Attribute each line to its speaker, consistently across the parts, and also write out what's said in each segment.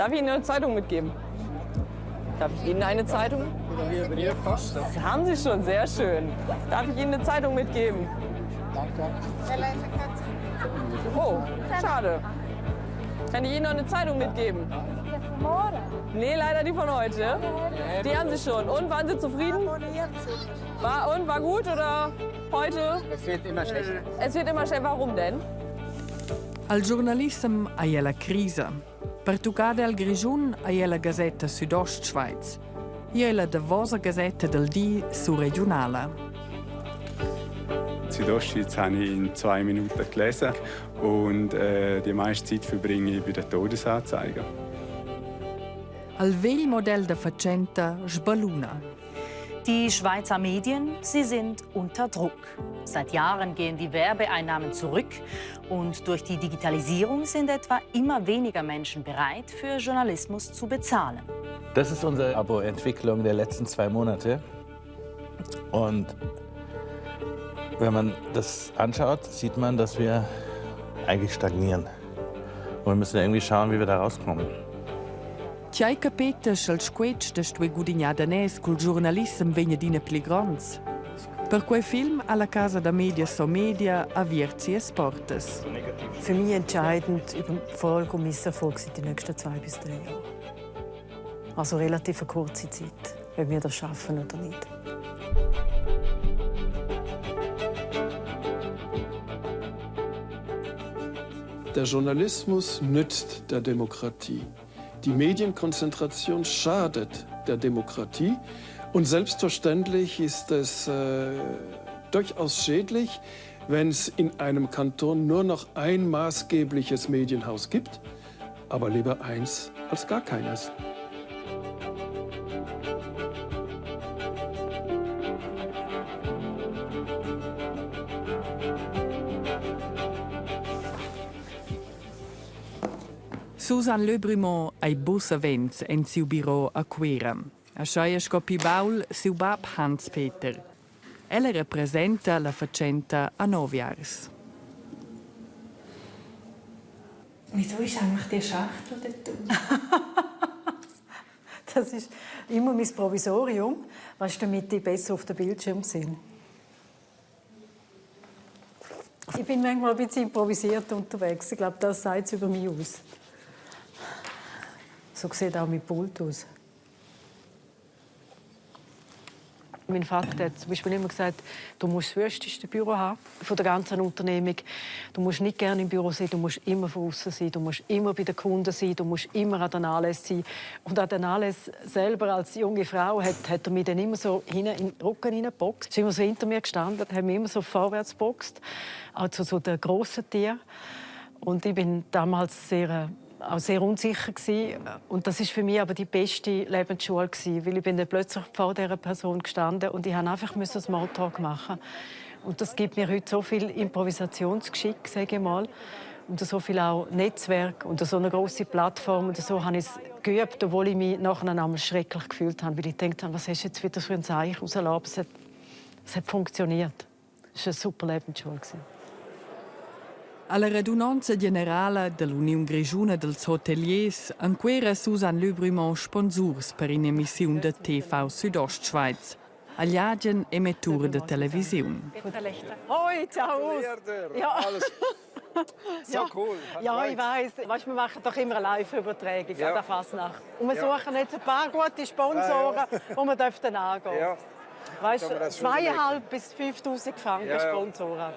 Speaker 1: Darf ich Ihnen eine Zeitung mitgeben? Darf ich Ihnen eine Zeitung? Das haben Sie schon, sehr schön. Darf ich Ihnen eine Zeitung mitgeben?
Speaker 2: Danke.
Speaker 1: Oh, schade. Kann ich Ihnen noch eine Zeitung mitgeben? Nee, leider die von heute. Die haben Sie schon. Und waren Sie zufrieden? War, und war gut oder heute?
Speaker 2: Es wird immer schlechter.
Speaker 1: Es wird immer schlechter. Warum denn?
Speaker 3: Al giornalissem ei la crisa. Pertuccada al Grischun ei la Gasetta Südostschweiz. Ei la davosa gasetta del di surregionala.
Speaker 4: Südostschweiz habe ich in 2 Minuten gelesen und die meiste Zeit verbringe ich bei den Todesanzeigen.
Speaker 3: Al vegl model da fatschenta sbaluna.
Speaker 5: Die Schweizer Medien, sie sind unter Druck. Seit Jahren gehen die Werbeeinnahmen zurück und durch die Digitalisierung sind etwa immer weniger Menschen bereit, für Journalismus zu bezahlen.
Speaker 6: Das ist unsere Abo-Entwicklung der letzten 2 Monate. Und wenn man das anschaut, sieht man, dass wir eigentlich stagnieren. Und wir müssen irgendwie schauen, wie wir da rauskommen.
Speaker 3: Tgei capeta sch'el squetsch da stuer gudignar daners cul giornalissem vegn adina pli gronds? Per quei film ha la casa da media Somedia aviert sias portas.
Speaker 7: Für mich entscheidend über Erfolg und Misserfolg sind die nächsten 2 bis 3 Jahre. Also relativ eine kurze Zeit, ob wir das schaffen oder nicht.
Speaker 8: Der Journalismus nützt der Demokratie. Die Medienkonzentration schadet der Demokratie. Und selbstverständlich ist es durchaus schädlich, wenn es in einem Kanton nur noch ein maßgebliches Medienhaus gibt, aber lieber eins als gar keines.
Speaker 3: Susan Lebrument ei buc savens en siu biro a Cuera. Aschia sco pli baul siu bab Hans Peter. Ella representa la fatschenta anoviars.
Speaker 7: Wieso ist eigentlich die Schachtel dort unten? Das ist immer mein Provisorium, weißt, damit ich besser auf dem Bildschirm sind. Ich bin manchmal ein bisschen improvisiert unterwegs. Ich glaube, das sagt es über mich aus. So sieht auch mein Pult aus. Mein Vater hat zum Beispiel immer gesagt, du musst das wüsteste Büro haben von der ganzen Unternehmung. Du musst nicht gerne im Büro sein, du musst immer draußen sein, du musst immer bei den Kunden sein, du musst immer an den Anlässen sein. Und an den Anlässen selber als junge Frau hat er mich dann immer so hinten in den Rücken hineingeboxt. Ist immer so hinter mir gestanden, hat mich immer so vorwärts geboxt, also so der grosse Tier. Und ich bin damals sehr auch sehr unsicher gewesen. Und das ist für mich aber die beste Lebensschule gewesen, weil ich bin dann plötzlich vor dieser Person gestanden und ich musste einfach Smalltalk machen. Und das gibt mir heute so viel Improvisationsgeschick, sage ich mal, und so viel auch Netzwerk und so eine große Plattform und so habe ich es geübt, obwohl ich mich nachher einmal schrecklich gefühlt habe, weil ich gedacht habe, was hast du jetzt wieder für ein Zeichen rausgelassen? Es hat funktioniert. Es war eine super Lebensschule.
Speaker 3: Alla radunanza generala dell'Uniun Grischuna dels Hoteliers enquera Susan Lebrument sponsurs per in'emissiun da TV Südostschweiz. Agl agen emettur da televisiun.
Speaker 7: Hoi, ciao. Ja.
Speaker 2: So
Speaker 7: ja.
Speaker 2: cool.
Speaker 7: Ja, ich weiß. Weißt, wir machen doch immer eine Live-Übertragung an der Fasnacht. Und wir suchen jetzt ein paar gute Sponsoren, wo wir dürften angehen. Weißt
Speaker 2: Kann man
Speaker 7: du,
Speaker 2: das schon
Speaker 7: 2.500 bis 5'000 Franken Sponsoren.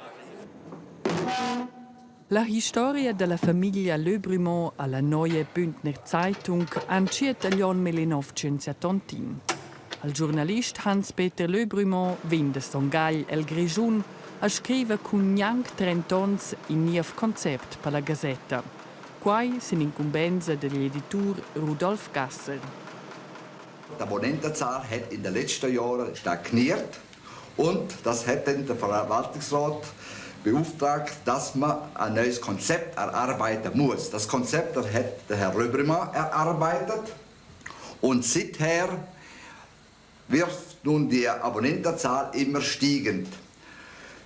Speaker 3: La historia della famiglia Lebrument alla Neue Bündner Zeitung antschiet agl onn 1971. Al giornalist Hans-Peter Lebrument vegn da Son Gagl el Grischun a scriva cun gnanc 30 onns in niev concept per la gasetta. Quai sin incumbensa degl editur Rudolf Gasser.
Speaker 9: Die Abonnentenzahl hat in den letzten Jahren stagniert und das hat dann der Verwaltungsrat beauftragt, dass man ein neues Konzept erarbeiten muss. Das Konzept das hat der Herr Röbrimann erarbeitet und seither wird nun die Abonnentenzahl immer steigend.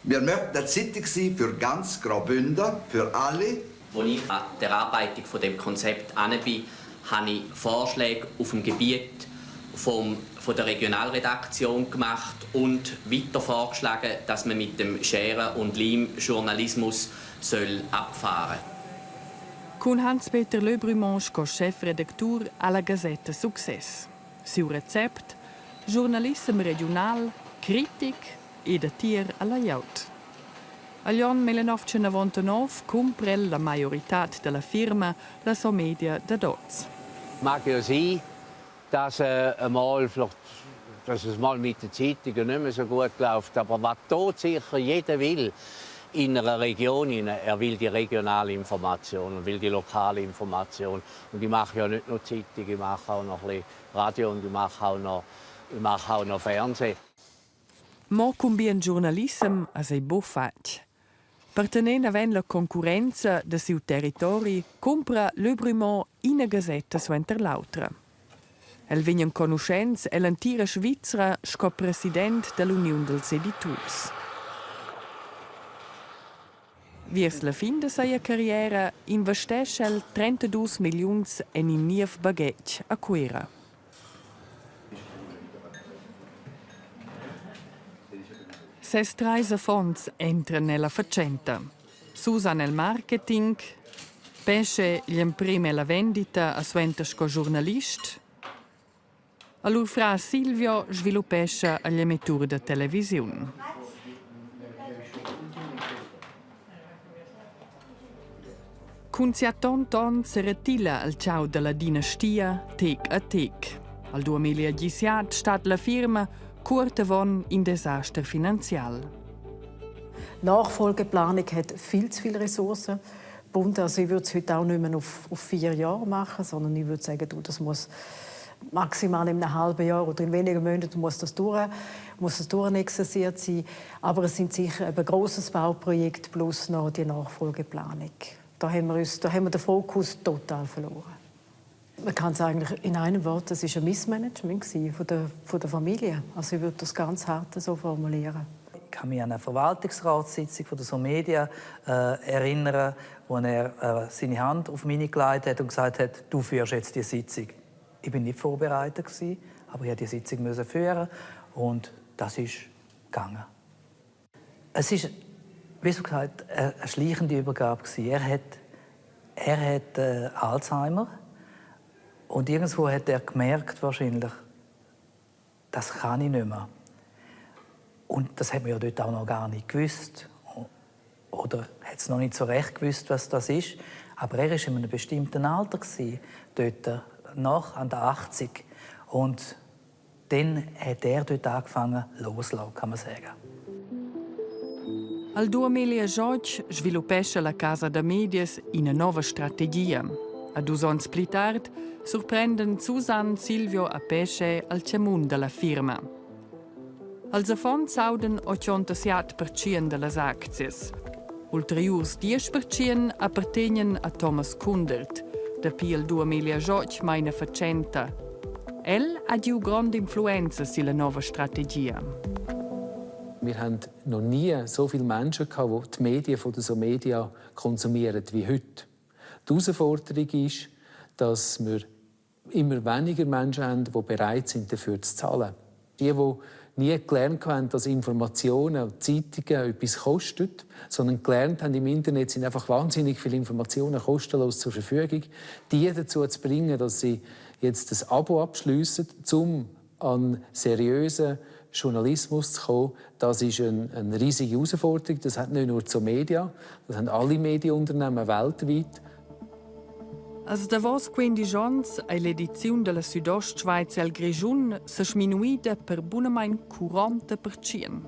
Speaker 9: Wir möchten eine Zeitung sein für ganz Graubünden, für alle.
Speaker 10: Als ich an der Erarbeitung von dem Konzept an bin, habe ich Vorschläge auf dem Gebiet vom, von der Regionalredaktion gemacht und weiter vorgeschlagen, dass man mit dem Schere- und Leim-Journalismus soll abfahren
Speaker 3: Cun Hans-Peter Löbrumont sco schefredactur alla gasetta Success. Siu recept: giurnalissem regiunal, critic e da tier alla glieud. Agl onn 1999 cumpra el la maioritad dalla firma, la Somedia dad oz.
Speaker 11: Mag ja sein, dass einmal vielleicht, dass es mal mit den Zeitungen nicht mehr so gut läuft, aber was tot sicher jeder will in einer Region, er will die regionale Information und will die lokale Information. Und ich mache ja nicht nur Zeitung, ich mache auch noch ein bisschen Radio und ich mache auch noch, ich mache auch noch Fernsehen.
Speaker 3: Mo cun bien giurnalissem es ei buc fatg. Per tener naven la concurrenza da siu territori cumpra Le Brumont ina gasetta suenter l'autra. El vegn enconuschents ell'entira Svizra sco president dall'Uniun dals editurs. Viers la fin da sia carriera investescha el 32 milliuns en in niev baghetg a Cuera. Ses treis affons entran ella fatschenta. Susan el marketing, Pesce gl'emprem ella vendita e suenter sco giurnalist. E lur frar Silvio sviluppescha agl emettur da televisiun. Cun sia tonton seretila el tgau dalla dinastia tec a tec. Al 2017 stat la firma cuort avon in desaster finanzial.
Speaker 7: Nachfolgeplanung hat viel zu viele Ressourcen. Bund, also ich würde es heute auch nicht mehr auf 4 Jahre machen, sondern ich würde sagen, du, das muss maximal in einem halben Jahr oder in wenigen Monaten muss das durchexerziert sein. Aber es sind sicher ein grosses Bauprojekt plus noch die Nachfolgeplanung. Da haben wir den Fokus total verloren. Man kann es eigentlich in einem Wort, das ist ein Missmanagement von der Familie. Also ich würde das ganz hart so formulieren.
Speaker 12: Ich kann mich an eine Verwaltungsratssitzung von der Somedia erinnern, wo er seine Hand auf meine gelegt hat und gesagt hat, du führst jetzt die Sitzung. Ich bin nicht vorbereitet gewesen, aber ich musste die Sitzung müssen führen und das ist gegangen. Es ist, wie so gesagt, eine schleichende Übergabe gewesen. Er hat Alzheimer und irgendwo hat er gemerkt wahrscheinlich, das kann ich nicht mehr. Und das hat man ja dort auch noch gar nicht gewusst. Oder hat es noch nicht so recht gewusst, was das ist. Aber er war in einem bestimmten Alter gewesen, dort, nach an der 80. Und dann hat er dort angefangen loszulassen, kann man sagen.
Speaker 3: Al 2018 sviluppescha la casa da medias ina nova strategia. A 2 onns pli tard surprenden Susan, Silvio a Pesce al tgamun dalla firma. Als affons audan 87% dallas aczias. Ulteriurs 10% appartegnan a Thomas Kundert, dapi il 2018 maina fatschenta. El ha giu gronda influenza silla nova strategia.
Speaker 13: Wir haben noch nie so viele Menschen gehabt, die die Medien von der Somedia konsumieren wie heute. Die Herausforderung ist, dass wir immer weniger Menschen haben, die bereit sind, dafür zu zahlen. Die, die nie gelernt haben, dass Informationen, Zeitungen etwas kosten, sondern gelernt haben, im Internet sind einfach wahnsinnig viele Informationen kostenlos zur Verfügung, die dazu zu bringen, dass sie jetzt das Abo abschließen, um an seriösen Journalismus zu kommen, das ist eine riesige Herausforderung. Das hat nicht nur Somedia, das haben alle Medienunternehmen weltweit.
Speaker 3: Als davos 15 onns ei l'ediziun dalla Südostschweiz el Grischun sa sminuida per bunamain 40%.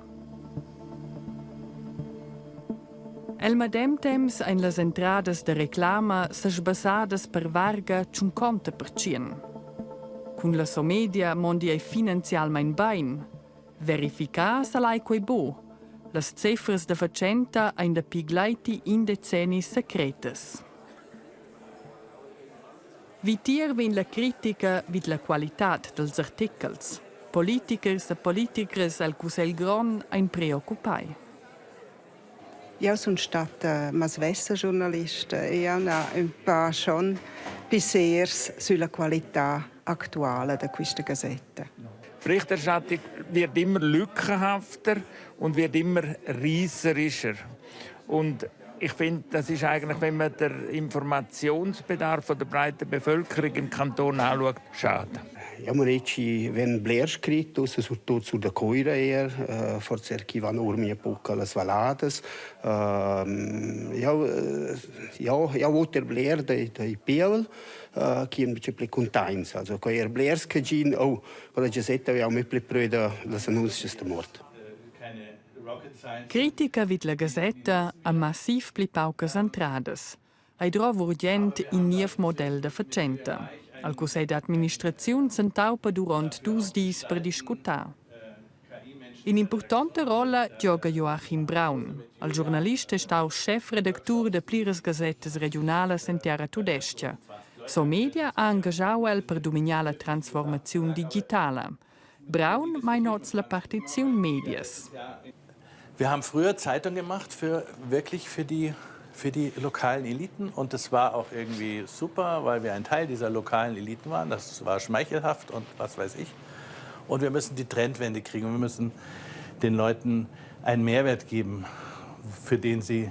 Speaker 3: El medem temps ein las entradas da reclama sa sbassadas per varga 50%. Cun la Somedia mondi ei finanzialmein bein. Verificar sa lai quei bo. Las cefras da fatschenta ein dapi gleiti in decenni secretas. Vitier vegn la critica vid la qualitad dals artechels. Politichers e politicras al Cussegl grond ein preoccupai.
Speaker 14: Eu sun statta ma svessa giurnalista e eu n'ha ün pa schon pissers sülla qualità actuala da quista gazetta.
Speaker 15: Berichterstattung wird immer lückenhafter und wird immer reisserischer. Und ich finde, das ist eigentlich, wenn man den Informationsbedarf der breiten Bevölkerung im Kanton anschaut, schade.
Speaker 16: Ja, man dici ven bler scrit, ussa surtut sur da Cuira eir, forsa er chi van our mia bucca las valladas. Jau jau jau vot er bler dai dai pievel chi en be pli cuntaints. Also quai er blers che gin, oh, quella giasetta jau me pli pröda las annunzchas da mort.
Speaker 3: Critica vid la gasetta ha massiv pli paucas entradas. Ei drova urgent in niev model da fatschenta. Al cussegl d'administraziun s'entaupa duront dus dis per discutar. In'impurtonta rolla gioga Joachim Braun. Il giurnalist è stau schefredactur da pliras gasettas regiunalas en terra tudestga. Somedia ha engaschau el per dumignar la transformaziun digitala. Braun meina oz la partiziun medias.
Speaker 6: Wir haben früher Zeitung gemacht für wirklich für die für die lokalen Eliten und das war auch irgendwie super, weil wir ein Teil dieser lokalen Eliten waren. Das war schmeichelhaft und was weiß ich. Und wir müssen die Trendwende kriegen und wir müssen den Leuten einen Mehrwert geben, für den sie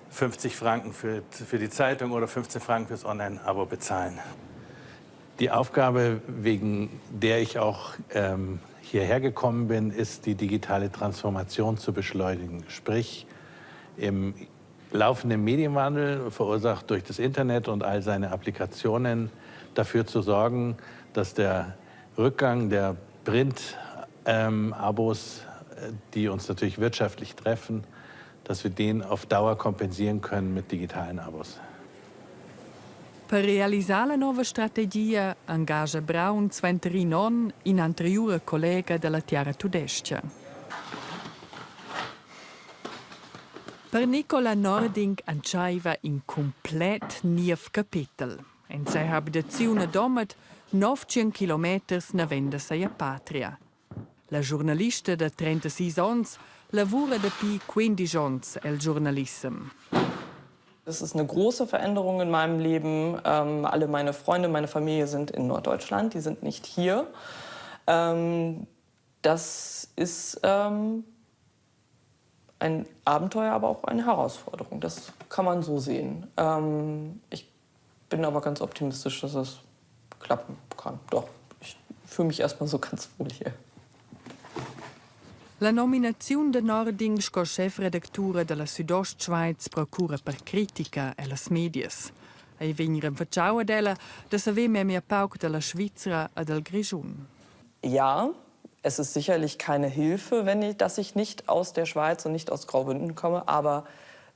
Speaker 6: 50 Franken für, für die Zeitung oder 15 Franken fürs Online-Abo bezahlen. Die Aufgabe, wegen der ich auch ähm, hierher gekommen bin, ist, die digitale Transformation zu beschleunigen. Sprich, im laufenden Medienwandel, verursacht durch das Internet und all seine Applikationen, dafür zu sorgen, dass der Rückgang der Print-Abos, ähm, die uns natürlich wirtschaftlich treffen, dass wir den auf Dauer kompensieren können mit digitalen Abos.
Speaker 3: Per realisar la nova strategia engascha Braun suenter in onn in'anteriura collega dalla tiara tudestga. Per Nicola Nording entscheiva in cumplet niev capetel. En sia habitaziun a Domat, 900 kilometers naven da sia patria. La giurnalista da 36 onns lavura dapi 15 onns el giurnalissem.
Speaker 1: Das ist eine große Veränderung in meinem Leben. Ähm, alle meine Freunde, meine Familie sind in Norddeutschland, die sind nicht hier. Ähm, das ist ähm, ein Abenteuer, aber auch eine Herausforderung. Das kann man so sehen. Ähm, ich bin aber ganz optimistisch, dass es klappen kann. Doch, ich fühle mich erstmal so ganz wohl hier.
Speaker 3: La nominaziun da Nording sco schefredactura dalla Südostschweiz procura per critica ellas medias. Ei vegn renfatschau ad ella da saver memia pauc dalla Svizra e dal Grischun.
Speaker 1: Ja, es ist sicherlich keine Hilfe, wenn ich, dass ich nicht aus der Schweiz und nicht aus Graubünden komme, aber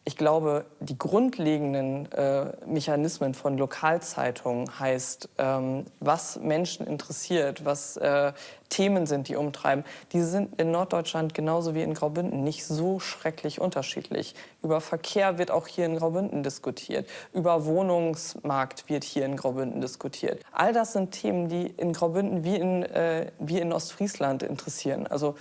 Speaker 1: ich glaube, die grundlegenden äh, Mechanismen von Lokalzeitungen heißt, ähm, was Menschen interessiert, was äh, Themen sind, die umtreiben, die sind in Norddeutschland genauso wie in Graubünden nicht so schrecklich unterschiedlich. Über Verkehr wird auch hier in Graubünden diskutiert. Über Wohnungsmarkt wird hier in Graubünden diskutiert. All das sind Themen, die in Graubünden wie in, äh, wie in Ostfriesland interessieren. Also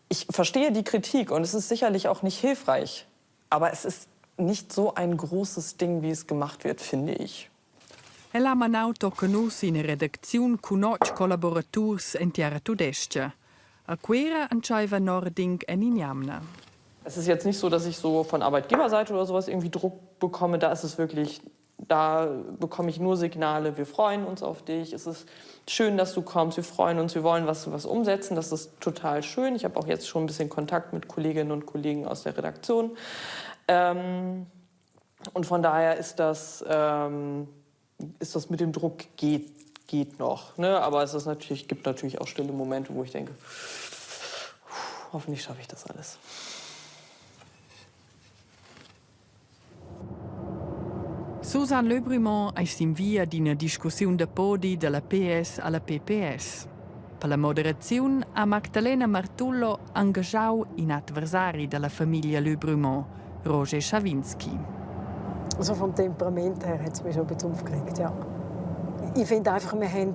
Speaker 1: ich verstehe die Kritik und es ist sicherlich auch nicht hilfreich, aber es ist nicht so ein großes Ding, wie es gemacht wird, finde ich.
Speaker 3: El ha manau tochen uss ina redacziun cun otg collaboraturs en tiara tudestga. A Cuera entscheiva Nording en in'jamna.
Speaker 1: Es ist jetzt nicht so, dass ich so von Arbeitgeberseite oder sowas irgendwie Druck bekomme. Da ist es wirklich da bekomme ich nur Signale, wir freuen uns auf dich, es ist schön, dass du kommst, wir freuen uns, wir wollen was, was umsetzen, das ist total schön. Ich habe auch jetzt schon ein bisschen Kontakt mit Kolleginnen und Kollegen aus der Redaktion. Ähm, und von daher ist das, ähm, ist das mit dem Druck geht, geht noch. Ne? Aber es ist natürlich, gibt natürlich auch stille Momente, wo ich denke, hoffentlich schaffe ich das alles.
Speaker 3: Susan Löbrumont ei sin via d'ina discussiun da podi dalla PS alla PPS. Per la moderaziun ha Magdalena Martullo engaschau in adversari dalla famiglia Löbrumont, Roger Schawinski.
Speaker 7: Also vom Temperament her hat es mich schon ein bisschen aufgeregt, ja. Ich finde einfach, wir haben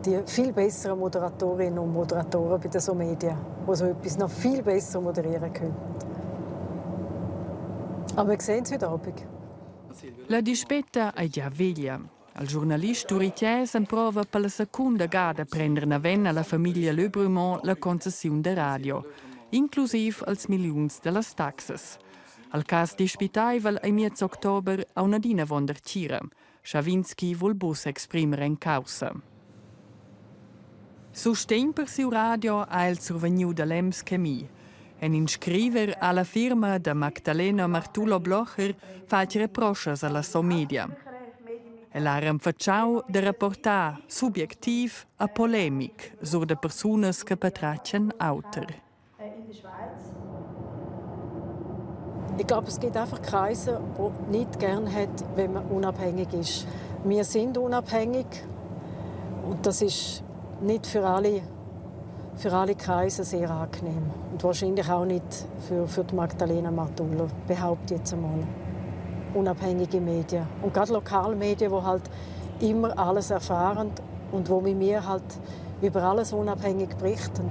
Speaker 7: die viel besseren Moderatorinnen und Moderatoren bei den so Medien, die so etwas noch viel besser moderieren können. Aber wir sehen uns heute Abend.
Speaker 3: La dispetta ei gia veglia. Il giurnalist Duri Chies emprova per la secunda ga da prender naven alla famiglia Lebrumont la concessiun da radio, inclusiv als milliuns dallas taxas. Al cas dispitaivel ei miez october aunc adina avon dertgira. Schawinski vul buc s'exprimer en caussa. Sustegn per siu radio ha el survegniu da l'Ems Chemie. En in scriver ha la firma da Magdalena Martullo-Blocher fatg reproschas alla Somedia. El ha renfatschau da rapportar subjectiv a polemic sur da persunas che patratgan auter.
Speaker 7: Ich glaube, es gibt einfach Kreise, die nicht gern hat, wenn man unabhängig ist. Wir sind unabhängig und das ist nicht für alle, für alle Kreise sehr angenehm. Und wahrscheinlich auch nicht für, für die Magdalena Martullo, behaupte ich jetzt einmal. Unabhängige Medien. Und gerade Lokalmedien, die halt immer alles erfahren und wo mit mir halt über alles unabhängig berichten.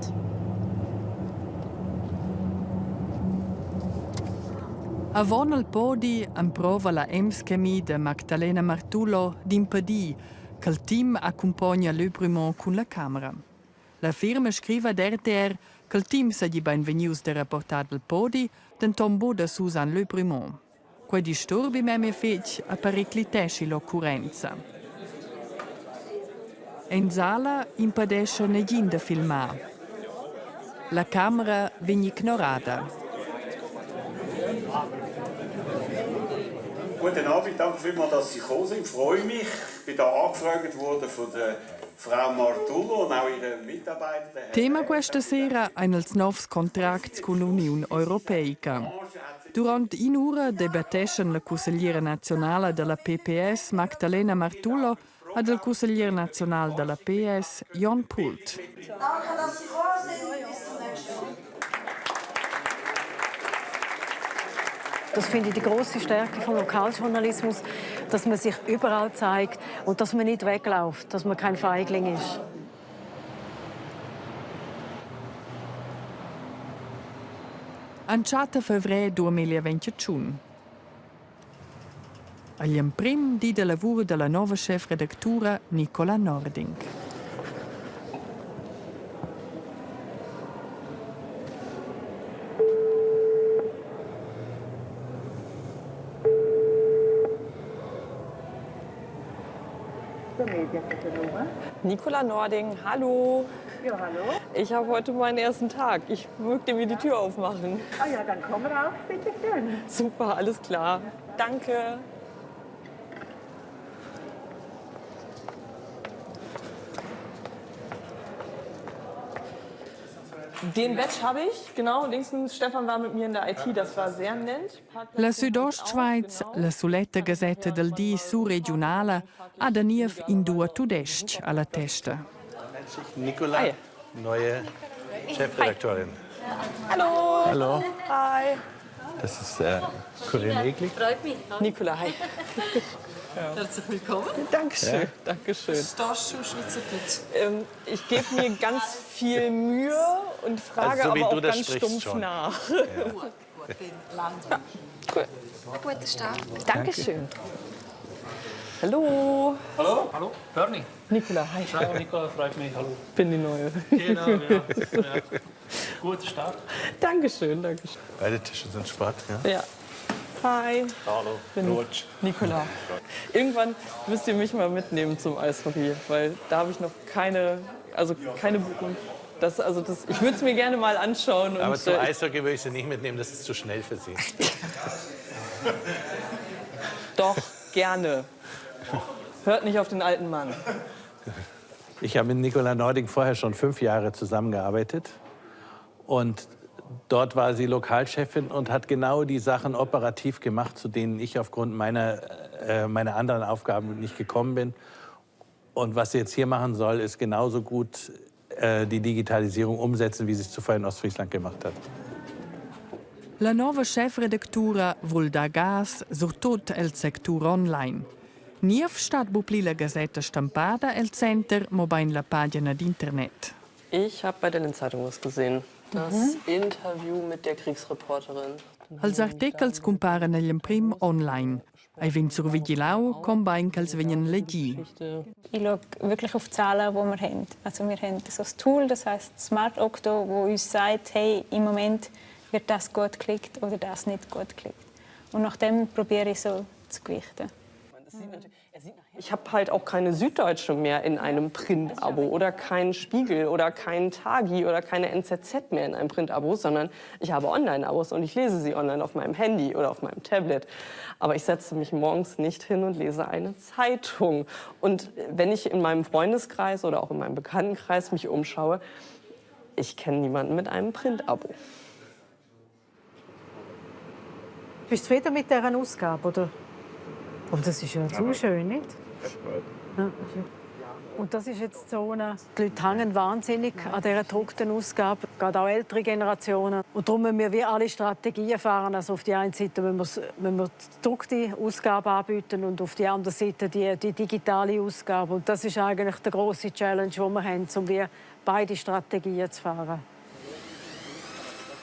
Speaker 3: Avon il podi emprova la Ems Chemie da Magdalena Martullo d'impedir ch'el team accumpogna Lebrumont cun la camera. La firma scriva d'RTR ch'el team seigi beinvegnius da rapportar dal podi, denton buc da Susan Lebrumont. Quei disturbi memia fetg e pericliteschi l'occurrenza. En sala impedescha negin da filmar. La camera vegn ignorada.
Speaker 17: Guten Abend, danke vielmals, dass Sie gekommen sind. Ich freue mich. Ich bin da angefragt worden von der Frau Martullo und auch ihren Mitarbeiter.
Speaker 3: Tema questa sera ein els novs contracts cun l'Uniun Europeica. Durant in'ura debatteschan la cussegliera nazionala dalla PPS Magdalena Martullo ed il cusseglier naziunal dalla PS Jon Pult.
Speaker 18: Danke, dass Sie gekommen sind. Bis zum nächsten Mal.
Speaker 7: Das finde ich die große Stärke vom Lokaljournalismus, dass man sich überall zeigt und dass man nicht wegläuft, dass man kein Feigling ist.
Speaker 3: Entschatta fevrer 2021. Agl emprim di da lavur dalla nova schefredactura Nicola Nording.
Speaker 1: Nicola Nording, hallo.
Speaker 18: Ja, hallo.
Speaker 1: Ich habe heute meinen ersten Tag. Ich möchte mir die Tür aufmachen.
Speaker 18: Ah ja, dann komm rauf, bitte schön.
Speaker 1: Super, alles klar. Danke. Den Badge habe ich, genau. Links Stefan war mit mir in der IT, das war sehr nett.
Speaker 3: La Südostschweiz, la suletta gasetta dal di surregiunala, ha da niev in dua tudestg alla testa.
Speaker 6: Nicola, ah, neue Chefredaktorin.
Speaker 1: Hallo.
Speaker 6: Hallo.
Speaker 1: Hi.
Speaker 6: Das ist äh, Corinne Egli.
Speaker 1: Freut mich. Nicola, hi. Ja.
Speaker 19: Herzlich willkommen.
Speaker 1: Dankeschön. Ja. Dankeschön.
Speaker 19: Verstehst du Schweizerdeutsch?
Speaker 1: Ähm, ich gebe mir ganz viel Mühe und frage
Speaker 6: also, so
Speaker 1: aber auch ganz stumpf
Speaker 6: schon.
Speaker 1: nach.
Speaker 6: Ja.
Speaker 19: Gut, gut, dann
Speaker 1: Cool.
Speaker 19: Guten Start.
Speaker 1: Dankeschön. Hallo.
Speaker 20: Hallo. Hallo, Bernie.
Speaker 1: Nicola, hi.
Speaker 20: Ciao, Nicola, freut mich. Hallo.
Speaker 1: Bin die Neue.
Speaker 20: Genau, ja. ja. Guter Start.
Speaker 1: Dankeschön, Dankeschön.
Speaker 6: Beide Tische sind schwarz, ja?
Speaker 1: Ja. Hi.
Speaker 17: Hallo.
Speaker 1: Bin
Speaker 17: Rutsch.
Speaker 1: Nicola. Irgendwann müsst ihr mich mal mitnehmen zum Eishockey, weil da habe ich noch keine, also keine Buchung. Das, also das, ich würde es mir gerne mal anschauen.
Speaker 6: Aber
Speaker 1: und,
Speaker 6: zum
Speaker 1: äh,
Speaker 6: Eishockey würde ich sie nicht mitnehmen, das ist zu schnell für sie.
Speaker 1: Doch, gerne. Hört nicht auf den alten Mann.
Speaker 6: Ich habe mit Nicola Nording vorher schon fünf Jahre zusammengearbeitet. Und dort war sie Lokalchefin und hat genau die Sachen operativ gemacht, zu denen ich aufgrund meiner, äh, meiner anderen Aufgaben nicht gekommen bin. Und was sie jetzt hier machen soll, ist genauso gut äh, die Digitalisierung umsetzen, wie sie es zuvor in Ostfriesland gemacht hat.
Speaker 3: La nova chefredactura vul dar gas surtut el sectur online. Niev stat bu pli la gasetta stampada el center, mobein la pagina d'internet.
Speaker 1: Ich habe bei der Linz-Zeitung was gesehen. Das mhm. Interview mit der Kriegsreporterin.
Speaker 3: Els artechels cumparan egl emprim online. Ei vegn survigilau, con bein ch'els vegnan legi.
Speaker 21: Ich schaue wirklich auf die Zahlen, die wir haben. Also wir haben so ein Tool, das heißt Smart Octo, wo uns sagt, hey, im Moment wird das gut geklickt oder das nicht gut geklickt. Und nach dem probiere ich so zu gewichten.
Speaker 1: Ich habe halt auch keine Süddeutsche mehr in einem Print-Abo oder keinen Spiegel oder keinen Tagi oder keine NZZ mehr in einem Print-Abo, sondern ich habe Online-Abos und ich lese sie online auf meinem Handy oder auf meinem Tablet. Aber ich setze mich morgens nicht hin und lese eine Zeitung. Und wenn ich in meinem Freundeskreis oder auch in meinem Bekanntenkreis mich umschaue, ich kenne niemanden mit einem Print-Abo.
Speaker 7: Bist du zufrieden mit dieser Ausgabe, oder? Oh, das ist ja zu schön, nicht? Ja. Und das ist jetzt so eine, die Leute hängen wahnsinnig an dieser gedruckten Ausgabe, gerade auch ältere Generationen. Und darum müssen wir wie alle Strategien fahren. Also auf die einen Seite müssen wir, müssen wir die gedruckte Ausgabe anbieten und auf die andere Seite die, die digitale Ausgabe. Und das ist eigentlich der große Challenge, die wir haben, um wie beide Strategien zu fahren.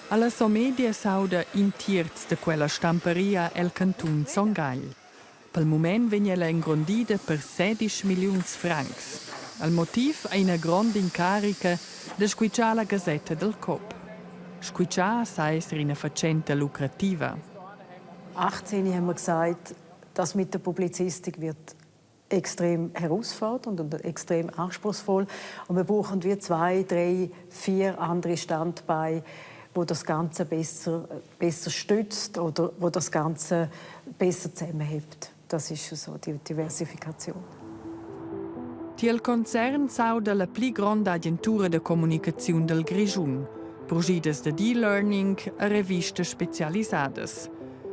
Speaker 3: Alla Somedia s'auda in tierz da quella stamparia el cantun Son Gagl. Pel mument vegn ella engrondida per sedisch milliuns francs. Al motiv ei ina gronda incarica da squitschar la gasetta dal Coop. Squitschar sa esser ina fatschenta lucrativa.
Speaker 7: 18 haben wir gesagt, das mit der Publizistik wird extrem herausfordernd und extrem anspruchsvoll. Und wir brauchen wie zwei, drei, vier andere Standbeine, wo das Ganze besser, besser stützt oder wo das Ganze besser zusammenhält. Das ist so die Diversifikation.
Speaker 3: Tiel concern s'auda la pli gronda agentura da communicaziun dal Grischun, purschidas da e-learning e revistas specialisadas.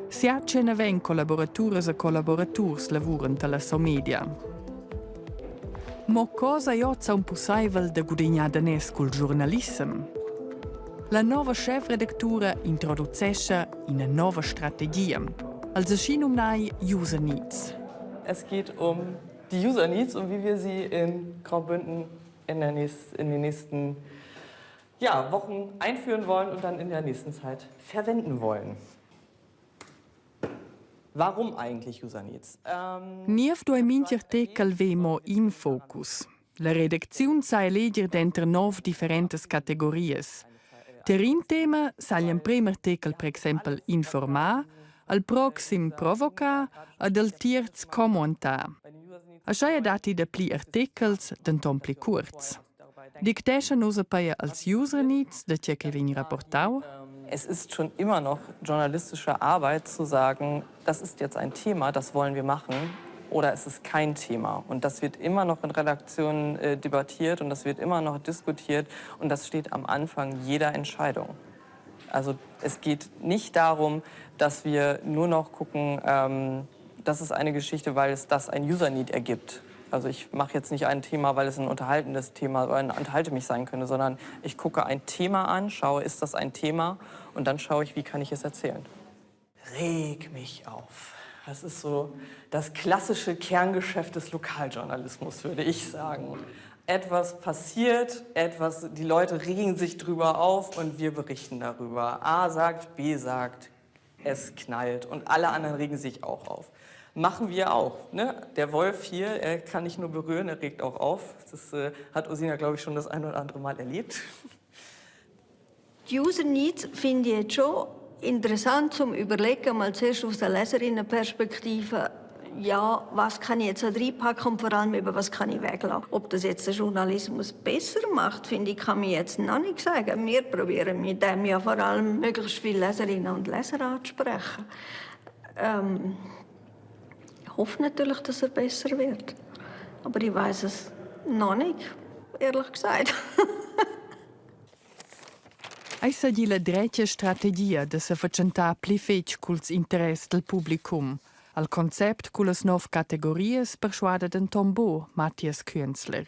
Speaker 3: Siatschena vegn collaboraturas e collaboraturs lavuran alla Somedia. Mo cosa ei oz aunc pusseivel da gudignar daners cul giurnalissem? La nova chefredactura introducescha ina nova strategia, als aschinumnai User Needs.
Speaker 1: Es geht um die User Needs und wie wir sie in Graubünden in, der nächst, in den nächsten ja, Wochen einführen wollen und dann in der nächsten Zeit verwenden wollen. Warum eigentlich User Needs? Ähm,
Speaker 3: Niev duei mintga artechel ver mo in focus. La redacziun sa eleger denter nov differentas categorias. Ter in tema sa gl'emprem artechel per exempel informar, al proxim provocar ed al tierz commentar. Aschia datti dapli artechels, denton pli cuorts. Dictescha nus peia als user needs, da tge che vegn rapportau?
Speaker 1: Es ist schon immer noch journalistische Arbeit zu sagen, das ist jetzt ein Thema, das wollen wir machen oder es ist kein Thema. Und das wird immer noch in Redaktionen äh, debattiert und das wird immer noch diskutiert und das steht am Anfang jeder Entscheidung. Also es geht nicht darum, dass wir nur noch gucken, ähm, das ist eine Geschichte, weil es das ein User Need ergibt. Also ich mache jetzt nicht ein Thema, weil es ein unterhaltendes Thema oder ein unterhalte mich sein könnte, sondern ich gucke ein Thema an, schaue, ist das ein Thema und dann schaue ich, wie kann ich es erzählen. Reg mich auf. Das ist so das klassische Kerngeschäft des Lokaljournalismus, würde ich sagen. Etwas passiert, etwas, die Leute regen sich drüber auf und wir berichten darüber. A sagt, B sagt, es knallt und alle anderen regen sich auch auf. Machen wir auch. Ne? Der Wolf hier, er kann nicht nur berühren, er regt auch auf. Das äh, hat Ursina, glaube ich, schon das ein oder andere Mal erlebt.
Speaker 22: Die User Needs finde ich jetzt schon interessant zum Überlegen, mal zuerst aus der Leserinnenperspektive, ja, was kann ich jetzt da reinpacken und vor allem eben, was kann ich weglassen. Ob das jetzt den Journalismus besser macht, finde ich, kann man jetzt noch nicht sagen. Wir probieren mit dem ja vor allem möglichst viele Leserinnen und Leser anzusprechen. Ähm, ich hoffe natürlich, dass er besser wird. Aber ich weiß es noch nicht, ehrlich gesagt.
Speaker 3: Ei seigi la dretga strategia da sefatschentar pli fetg culs interess dal publicum. Al concept cullas nov categorias perschuada denton buc Matthias Künzler.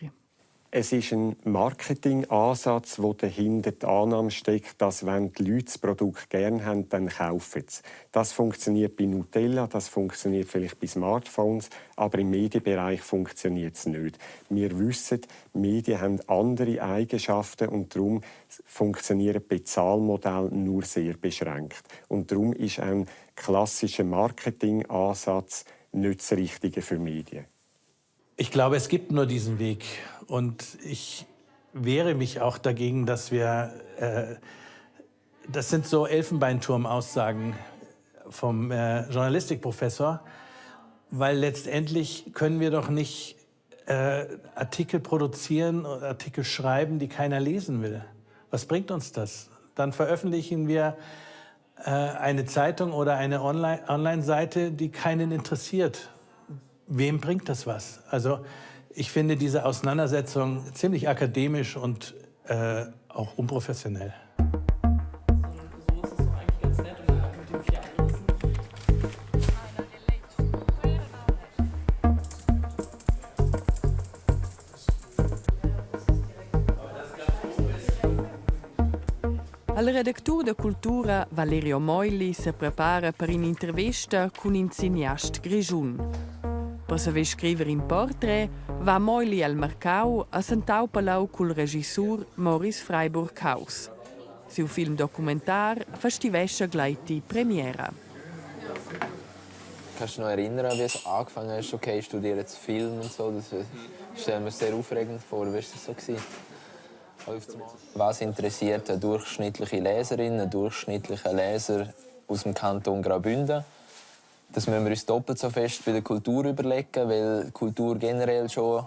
Speaker 4: Es ist ein Marketingansatz, wo dahinter die Annahme steckt, dass wenn die Leute das Produkt gern haben, dann kaufen sie es. Das funktioniert bei Nutella, das funktioniert vielleicht bei Smartphones, aber im Medienbereich funktioniert es nicht. Wir wissen, Medien haben andere Eigenschaften und darum funktionieren Bezahlmodelle nur sehr beschränkt. Und darum ist ein klassischer Marketingansatz nicht das Richtige für Medien.
Speaker 6: Ich glaube, es gibt nur diesen Weg. Und ich wehre mich auch dagegen, dass wir. Äh, das sind so Elfenbeinturm-Aussagen vom äh, Journalistikprofessor, weil letztendlich können wir doch nicht äh, Artikel produzieren oder Artikel schreiben, die keiner lesen will. Was bringt uns das? Dann veröffentlichen wir äh, eine Zeitung oder eine Online-Seite, die keinen interessiert. Wem bringt das was? Also ich finde diese Auseinandersetzung ziemlich akademisch und äh, auch unprofessionell.
Speaker 3: Al redactur da cultura Valerio Meuli se prepara per in'intervista cun in cineast grischun. Per saver scriver in portret va Meuli al marcau a s'entaupa leu cul regissur Maurice Freiburghaus. Siu film documentar festivescha gleiti premiera.
Speaker 5: Kannst du dich noch erinnern, wie es angefangen hat? Okay, ich studiere jetzt Film und so. Das stelle mir sehr aufregend vor. Wie war das so? Gewesen? Was interessiert eine durchschnittliche Leserin, einen durchschnittlichen Leser aus dem Kanton Graubünden? Das müssen wir uns doppelt so fest bei der Kultur überlegen, weil Kultur generell schon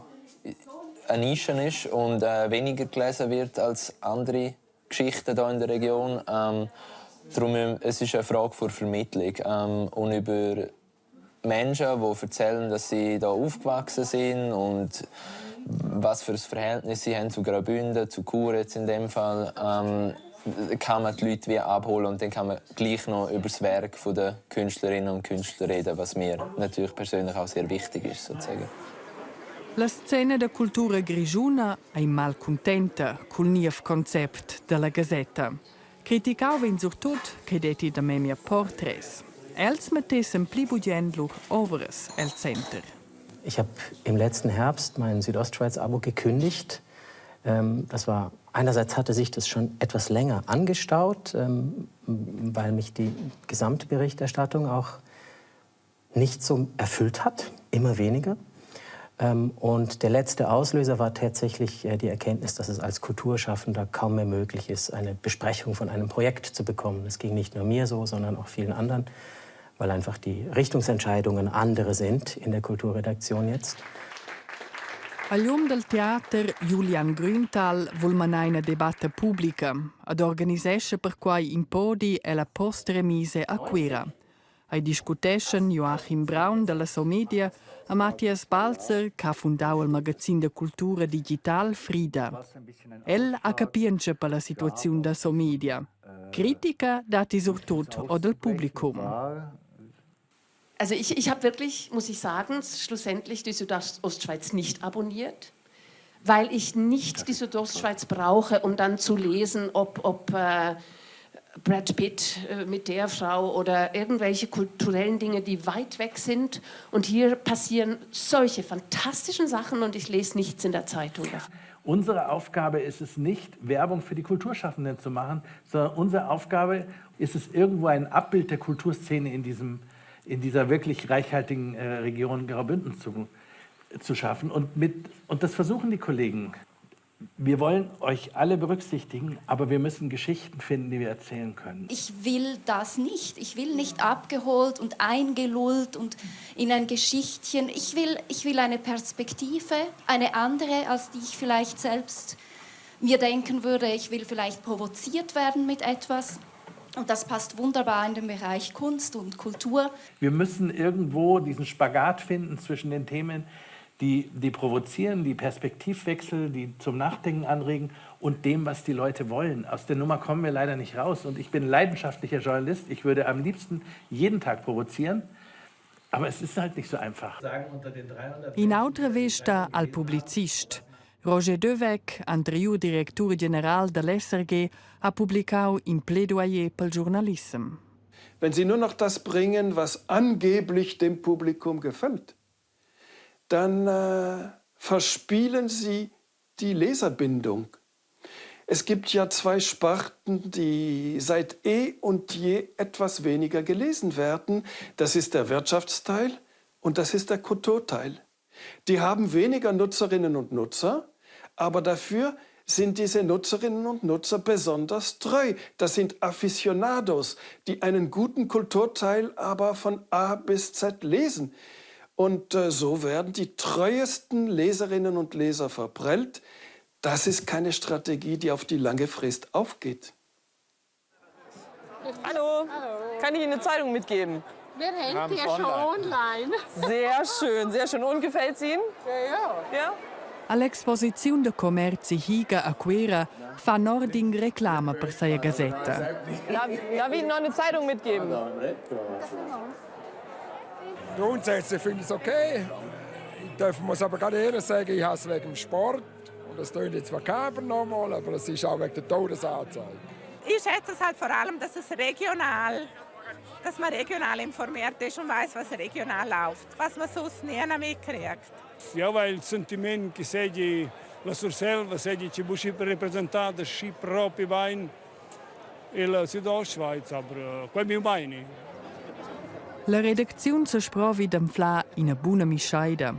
Speaker 5: eine Nische ist und äh, weniger gelesen wird als andere Geschichten hier in der Region. Ähm, darum, es ist eine Frage der Vermittlung ähm, und über Menschen, die erzählen, dass sie hier aufgewachsen sind und was für ein Verhältnis sie haben zu Graubünden, zu Chur jetzt in dem Fall, ähm, kann man die Leute wie abholen und dann kann man gleich noch über das Werk der Künstlerinnen und Künstler reden, was mir natürlich persönlich auch sehr wichtig ist sozusagen.
Speaker 3: La scena da cultura grischuna ei malcuntenta cul niev concept dalla gasetta. Criticau vegn surtut che detti da memia portrets. Els mettessen pli bugen lur ovras el center.
Speaker 23: Ich habe im letzten Herbst mein Südostschweiz-Abo gekündigt. Ähm, das war einerseits hatte sich das schon etwas länger angestaut, ähm, weil mich die Gesamtberichterstattung auch nicht so erfüllt hat, immer weniger. Ähm, und der letzte Auslöser war tatsächlich äh, die Erkenntnis, dass es als Kulturschaffender kaum mehr möglich ist, eine Besprechung von einem Projekt zu bekommen. Es ging nicht nur mir so, sondern auch vielen anderen, weil einfach die Richtungsentscheidungen andere sind in der Kulturredaktion jetzt.
Speaker 3: Agl um dal teater Julian Grünthal vul manar ina debatta publica ed organisescha perquai in podi ella postremise a Cuira. Ei discuteschan Joachim Braun dalla Somedia e Matthias Balzer che ha fundau il magazin da cultura digital Frida. El ha capientscha per la situaziun da Somedia. Critica datti surtut o dal publicum.
Speaker 24: Also ich, ich habe wirklich, muss ich sagen, schlussendlich die Südostschweiz nicht abonniert, weil ich nicht die Südostschweiz brauche, um dann zu lesen, ob, ob äh, Brad Pitt äh, mit der Frau oder irgendwelche kulturellen Dinge, die weit weg sind. Und hier passieren solche fantastischen Sachen und ich lese nichts in der Zeitung davon.
Speaker 6: Unsere Aufgabe ist es nicht, Werbung für die Kulturschaffenden zu machen, sondern unsere Aufgabe ist es, irgendwo ein Abbild der Kulturszene in, diesem, in dieser wirklich reichhaltigen äh, Region Graubünden zu, zu schaffen. Und, mit, und das versuchen die Kollegen. Wir wollen euch alle berücksichtigen, aber wir müssen Geschichten finden, die wir erzählen können.
Speaker 25: Ich will das nicht. Ich will nicht abgeholt und eingelullt und in ein Geschichtchen. Ich will, ich will eine Perspektive, eine andere, als die ich vielleicht selbst mir denken würde. Ich will vielleicht provoziert werden mit etwas. Und das passt wunderbar in den Bereich Kunst und Kultur.
Speaker 6: Wir müssen irgendwo diesen Spagat finden zwischen den Themen, die, die provozieren, die Perspektivwechsel, die zum Nachdenken anregen und dem, was die Leute wollen. Aus der Nummer kommen wir leider nicht raus. Und ich bin leidenschaftlicher Journalist. Ich würde am liebsten jeden Tag provozieren. Aber es ist halt nicht so einfach.
Speaker 3: In'autra vesta al publicist. Roger Dövec, anteriur directur general dall'SRG, ha publicau in pledoyer pel giornalissem.
Speaker 2: Wenn Sie nur noch das bringen, was angeblich dem Publikum gefällt, dann äh, verspielen Sie die Leserbindung. Es gibt ja zwei Sparten, die seit eh und je etwas weniger gelesen werden. Das ist der Wirtschaftsteil und das ist der Kulturteil. Die haben weniger Nutzerinnen und Nutzer, aber dafür sind diese Nutzerinnen und Nutzer besonders treu. Das sind Aficionados, die einen guten Kulturteil aber von A bis Z lesen. Und äh, so werden die treuesten Leserinnen und Leser verprellt. Das ist keine Strategie, die auf die lange Frist aufgeht.
Speaker 1: Hallo. Hallo. Kann ich Ihnen eine Zeitung mitgeben?
Speaker 8: Wir haben die schon online.
Speaker 1: Sehr schön, sehr schön. Und gefällt es Ihnen?
Speaker 8: Ja, ja.
Speaker 1: ja?
Speaker 3: All'exposiziun da commerzi Higa a Cuera fa Nording reclama per sia gasetta.
Speaker 1: Darf, darf ich Ihnen noch eine Zeitung mitgeben?
Speaker 9: Grundsätzlich finde ich es okay. Ich darf, muss aber gerade ehrlich sagen, ich habe es wegen dem Sport. Und das klingt jetzt makaber nochmal, aber es ist auch wegen der Todesanzeige.
Speaker 18: Ich schätze es halt vor allem, dass es regional, dass man regional informiert ist und weiß, was regional läuft, was man sonst nie mitkriegt.
Speaker 10: Ja, weil il sentiment che segi la Surselva, segi ci busci representata schi propi bain e la Südostschweiz, aber äh, quel miu meini.
Speaker 3: La redacziun sesprovi d'anflar ina buna mischeida.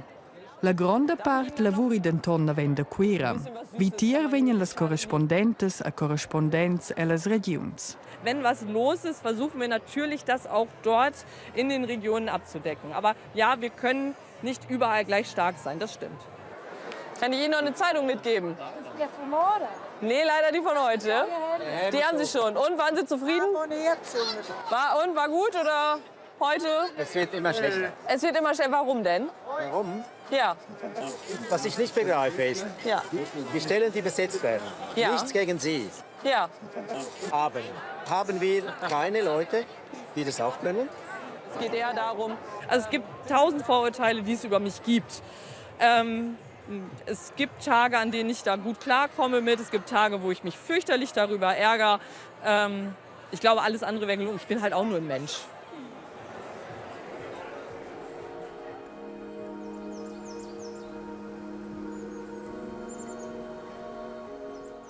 Speaker 3: La gronda part lavuri denton naven da Cuira. Vitier vegnan las correspondentas e correspondents ellas regiuns.
Speaker 1: Wenn was los ist, versuchen wir natürlich, das auch dort in den Regionen abzudecken. Aber ja, wir können nicht überall gleich stark sein, das stimmt. Kann ich Ihnen noch eine Zeitung mitgeben?
Speaker 8: Die von morgen?
Speaker 1: Nee, leider die von heute. Die haben Sie schon. Und waren Sie zufrieden? War, und war gut oder heute?
Speaker 11: Es wird immer schlechter.
Speaker 1: Es wird immer schlechter. Warum denn?
Speaker 11: Warum?
Speaker 1: Ja.
Speaker 11: Was ich nicht begreife ist,
Speaker 1: ja.
Speaker 11: die Stellen, die besetzt werden,
Speaker 1: ja.
Speaker 11: nichts gegen sie.
Speaker 1: Ja.
Speaker 11: Aber haben wir keine Leute, die das auch können?
Speaker 1: Es geht eher darum, also es gibt tausend Vorurteile, die es über mich gibt. Ähm, es gibt Tage, an denen ich da gut klarkomme mit. Es gibt Tage, wo ich mich fürchterlich darüber ärgere. Ähm, ich glaube, alles andere wäre gelogen. Ich bin halt auch nur ein Mensch.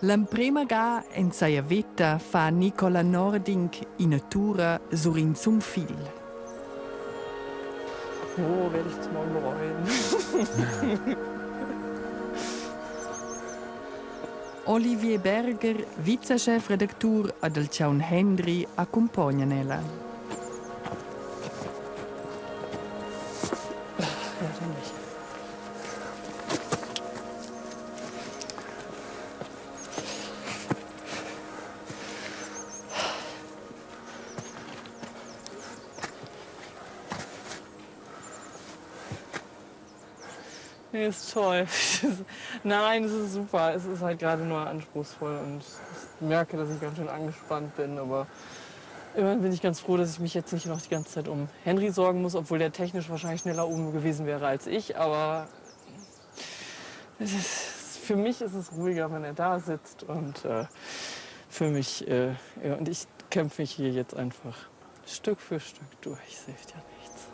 Speaker 3: L'emprema ga en sia veta fa Nicola Nording ina tura sur in zum fil.
Speaker 1: Oh, werde ich das morgen bereuen.
Speaker 3: Olivier Berger, vicechefredactur ed il chaun Hendry accumpognan ella.
Speaker 1: Nee, ist toll. Nein, es ist super. Es ist halt gerade nur anspruchsvoll und ich merke, dass ich ganz schön angespannt bin. Aber immerhin bin ich ganz froh, dass ich mich jetzt nicht noch die ganze Zeit um Henry sorgen muss, obwohl der technisch wahrscheinlich schneller oben gewesen wäre als ich. Aber es ist, für mich ist es ruhiger, wenn er da sitzt und äh, für mich äh, ja, und ich kämpfe mich hier jetzt einfach Stück für Stück durch. Es hilft ja nichts.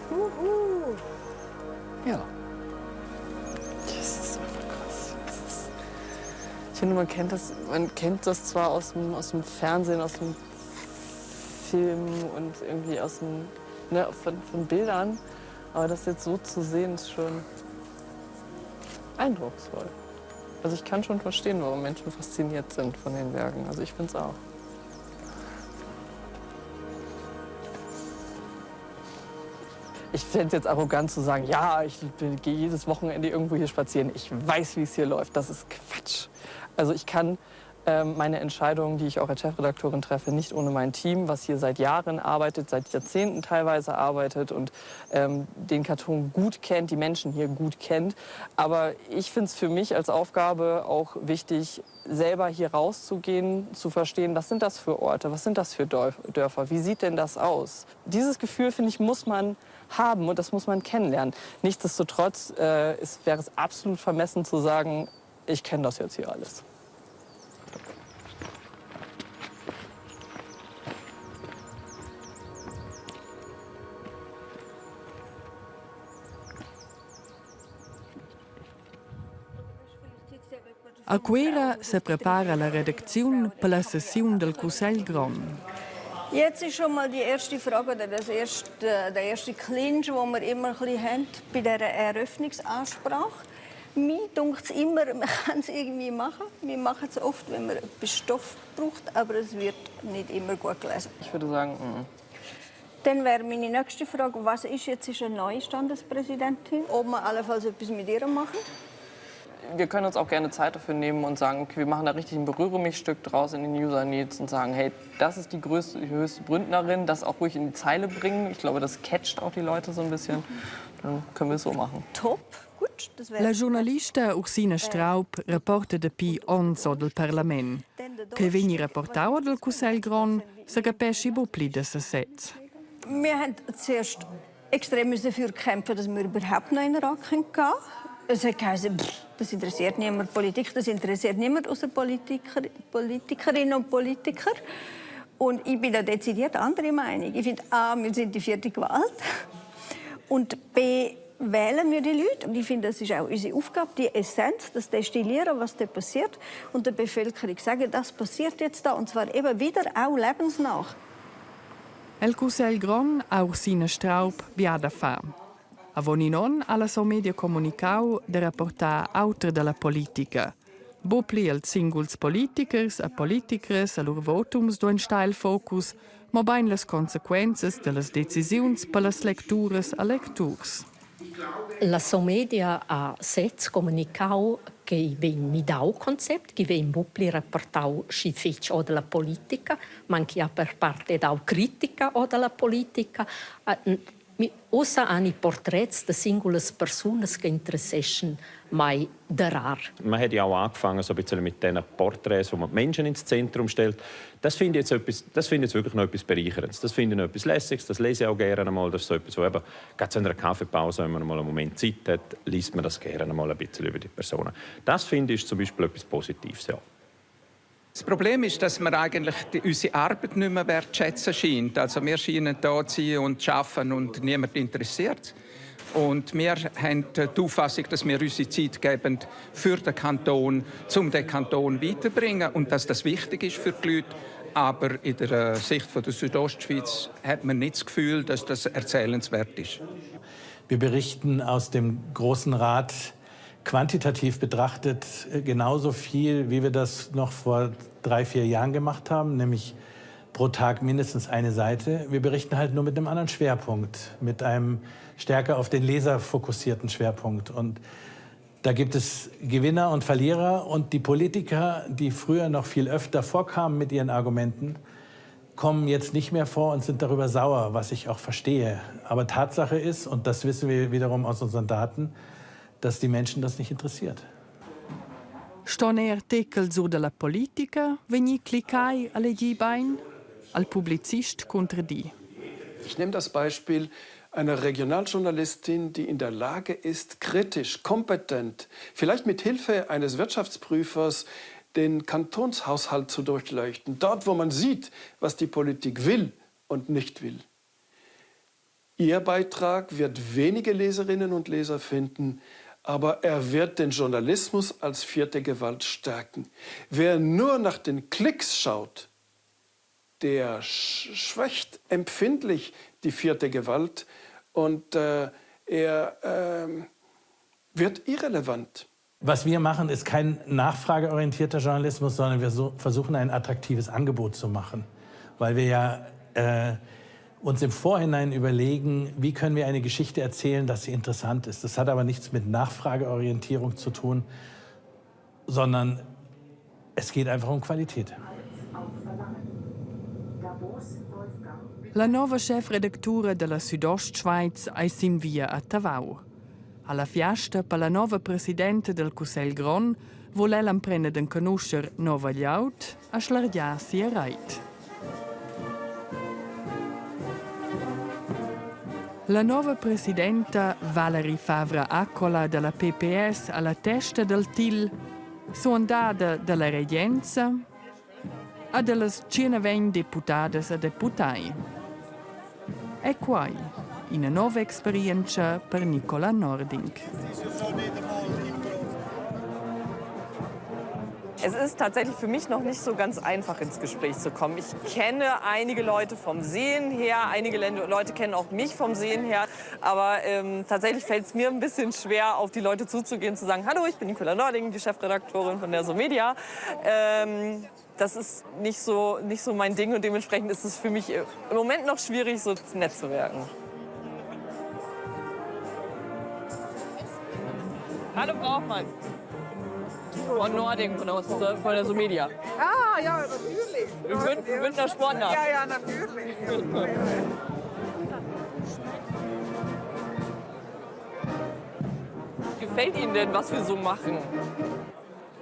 Speaker 1: Uhu. Ja. Das ist einfach krass. Das ist, ich finde, man kennt das, man kennt das zwar aus dem, aus dem Fernsehen, aus dem Film und irgendwie aus dem, ne, von, von Bildern, aber das jetzt so zu sehen, ist schon eindrucksvoll. Also ich kann schon verstehen, warum Menschen fasziniert sind von den Bergen. Also ich finde es auch. Ich fände es jetzt arrogant zu sagen, ja, ich gehe jedes Wochenende irgendwo hier spazieren. Ich weiß, wie es hier läuft. Das ist Quatsch. Also ich kann Meine Entscheidungen, die ich auch als Chefredakteurin treffe, nicht ohne mein Team, was hier seit Jahren arbeitet, seit Jahrzehnten teilweise arbeitet und ähm, den Karton gut kennt, die Menschen hier gut kennt. Aber ich finde es für mich als Aufgabe auch wichtig, selber hier rauszugehen, zu verstehen, was sind das für Orte, was sind das für Dörfer, wie sieht denn das aus? Dieses Gefühl, finde ich, muss man haben und das muss man kennenlernen. Nichtsdestotrotz äh, ist, wäre es absolut vermessen zu sagen, ich kenne das jetzt hier alles.
Speaker 3: A Cuera seprepara la redacziun per la sessiun dal Cussegl grond.
Speaker 22: Jetzt ist schon mal die erste Frage oder das erste, der erste Clinch, den wir immer ein bisschen haben bei dieser Eröffnungsansprache. Mir dunkt es immer, man kann es irgendwie machen. Wir machen es oft, wenn man etwas Stoff braucht, aber es wird nicht immer gut gelesen.
Speaker 1: Ich würde sagen, mm.
Speaker 22: Dann wäre meine nächste Frage, was ist jetzt ist eine neue Standespräsidentin? Ob wir allenfalls etwas mit ihr machen?
Speaker 1: Wir können uns auch gerne Zeit dafür nehmen und sagen, okay, wir machen da richtig ein Berühre mich Stück draus in den User Needs und sagen, hey, das ist die größte, die höchste Bründnerin, das auch ruhig in die Zeile bringen. Ich glaube, das catcht auch die Leute so ein bisschen. Dann können wir es so machen.
Speaker 22: Top.
Speaker 3: La giurnalista Ursina Straub rapporta dapi onns or dal parlament. Che vegni rapportau or dal Cussegl grond, sa capeschi buc pli da sesez.
Speaker 22: Wir haben zuerst extrem dafür kämpfen, dass wir überhaupt noch in den Rat gehen können. Es hat geheißen, das interessiert niemand Politik, das interessiert niemand außer Politiker, Politikerinnen und Politiker. Und ich bin da dezidiert andere Meinung. Ich finde, A, wir sind die vierte Gewalt. Und B, wählen wir die Leute. Und ich finde, das ist auch unsere Aufgabe, die Essenz, das Destillieren, was da passiert. Und der Bevölkerung sagen, das passiert jetzt da. Und zwar eben wieder auch lebensnah.
Speaker 3: El Cussegl grond ha Ursina Straub bia da far. Avon in onn ha la Somedia communicau da rapportar auter dalla politica. Buc pli als singuls politichers e politicras e lur votums duein star el focus, mobein las consequenzas dallas decisiuns per las lecturas e lecturs.
Speaker 12: La Somedia ha sez comunicau ch'ei vegn midau concept, ch'i vegn buc pli rapportau schi fetg or dalla politica, manchia per part è dau critica or dalla politica. Ussa han i portrets da singulas persunas che interesseschan mai darar.
Speaker 13: Man hat ja auch angefangen so ein bisschen mit diesen Porträts, wo man die Menschen ins Zentrum stellt. Das finde ich jetzt, etwas, das finde ich jetzt wirklich noch etwas Bereicherndes. Das finde ich noch etwas Lässiges, das lese ich auch gerne einmal. Das ist so etwas, wo eben, gerade zu einer Kaffeepause, wenn man mal einen Moment Zeit hat, liest man das gerne mal ein bisschen über die Personen. Das finde ich zum Beispiel etwas Positives, ja.
Speaker 14: Das Problem ist, dass man eigentlich die, unsere Arbeit nicht mehr wertschätzen scheint. Also wir scheinen da zu sein und zu arbeiten und niemand interessiert. Und wir haben die Auffassung, dass wir unsere Zeit geben für den Kanton, um den Kanton weiterzubringen und dass das wichtig ist für die Leute. Aber in der Sicht von der Südostschweiz hat man nicht das Gefühl, dass das erzählenswert ist.
Speaker 6: Wir berichten aus dem Großen Rat quantitativ betrachtet äh, genauso viel, wie wir das noch vor drei, vier Jahren gemacht haben, nämlich pro Tag mindestens eine Seite. Wir berichten halt nur mit einem anderen Schwerpunkt, mit einem stärker auf den Leser fokussierten Schwerpunkt. Und da gibt es Gewinner und Verlierer und die Politiker, die früher noch viel öfter vorkamen mit ihren Argumenten, kommen jetzt nicht mehr vor und sind darüber sauer, was ich auch verstehe. Aber Tatsache ist, und das wissen wir wiederum aus unseren Daten, dass die Menschen das nicht interessiert.
Speaker 3: Ston er artechels sur dalla politica vegnir cliccai a leger bein? Al publicist cuntradi.
Speaker 2: Ich nehme das Beispiel einer Regionaljournalistin, die in der Lage ist, kritisch, kompetent, vielleicht mit Hilfe eines Wirtschaftsprüfers den Kantonshaushalt zu durchleuchten, dort, wo man sieht, was die Politik will und nicht will. Ihr Beitrag wird wenige Leserinnen und Leser finden, aber er wird den Journalismus als vierte Gewalt stärken. Wer nur nach den Klicks schaut, der schwächt empfindlich die vierte Gewalt und äh, er äh, wird irrelevant.
Speaker 6: Was wir machen, ist kein nachfrageorientierter Journalismus, sondern wir so versuchen ein attraktives Angebot zu machen, weil wir ja äh, uns im Vorhinein überlegen, wie können wir eine Geschichte erzählen, dass sie interessant ist. Das hat aber nichts mit Nachfrageorientierung zu tun, sondern Es geht einfach um Qualität.
Speaker 3: La nova chefredactura dalla Südostschweiz ei sin via a Tavau. Alla fiasta per la nova presidenta del Cussegl grond vul ella emprender d'enconuscher nova glieud a schlargiar sia reit. La nova presidenta Valerie Favre Accola dalla PPS alla testa del til, suandada dalla regenza e dallas 120 deputadas e deputai. E quai ina nova experientscha per Nicola Nording.
Speaker 1: Es ist tatsächlich für mich noch nicht so ganz einfach, ins Gespräch zu kommen. Ich kenne einige Leute vom Sehen her, einige Leute kennen auch mich vom Sehen her. Aber ähm, tatsächlich fällt es mir ein bisschen schwer, auf die Leute zuzugehen und zu sagen, hallo, ich bin Nicola Nording, die Chefredaktorin von der Somedia. Ähm, das ist nicht so, nicht so mein Ding und dementsprechend ist es für mich im Moment noch schwierig, so nett zu wirken. Hallo Frau Hoffmann. Von Nording, von der, von der Somedia.
Speaker 15: Ah, ja, natürlich.
Speaker 1: Bünd, Bündner Sportler.
Speaker 15: Ja, ja, natürlich.
Speaker 1: Gefällt Ihnen denn, was wir so machen?